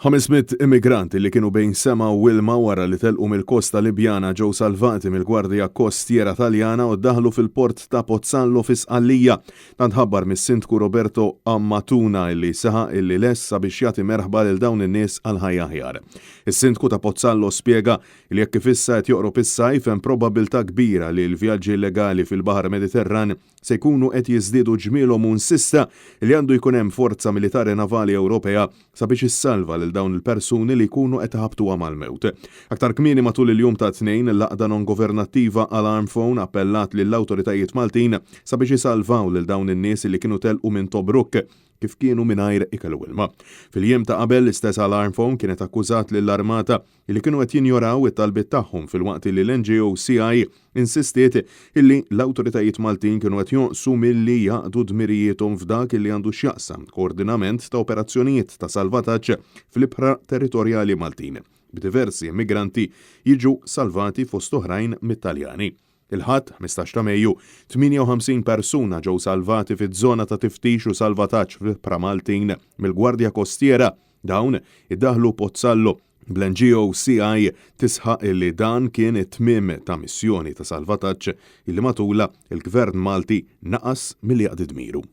500 immigranti li kienu bejn sema u ilma wara li telqu mill-kosta Libjana ġew salvati mill-Gwardja Kostiera Taljana u ddaħlu fil-port ta' Pozzallo fi Sqallija. Dan tħabbar mis-Sindku Roberto Ammatuna illi saħaq illi lest sabiex jagħti merħba lil dawn in-nies għal ħajja aħjar. Is-Sindku ta' Pozzallo spjega li hekk kif issa qed joqrob is-sajf hemm probabbiltà kbira li l-vjaġġi illegali fil-Baħar Mediterran se jkunu qed jiżdiedu ġmielhom u insista li għandu jkun hemm forza militari navali Ewropea sabiex issalva lil dawn il-persuni li jkunu qed iħabbtuha mal-mewt. Aktar kmieni matul il-jum tat-Tnejn, l-għaqda non-governattiva Alarm Phone appellat lill-awtoritajiet Maltin sabiex isalvaw lil dawn in-nies li kienu telqu minn Tobruk kif kienu mingħajr ikel u ilma. Fil-jiem ta' qabel, l-istess Alarm Phone kienet akkużat lill-Armata li kienu qed jinjoraw it-talbiet tagħhom filwaqt li l-NGO CI insistiet illi l-awtoritajiet Maltin kienu qed jonqsu milli jaqdu dmirijiethom f'dak li għandu x'jaqsam koordinament ta' operazzjonijiet ta' salvataġġ fl-ibħra territorjali Maltin, b'diversi immigranti jiġu salvati fost oħrajn mit-Taljani. Il-Ħadd, 15 ta' Mejju, 58 persuna ġew salvati fiż-żona ta' tiftix u salvataġġ fl-ibħra Maltin mill-Gwardja Kostiera. Dawn iddaħħlu Pozzallo, bl-NGO CI tisħaq illi dan kien it-tmiem ta' missjoni ta' salvataġġ illi matulha l-Gvern Malti naqas milli jaqdi dmiru.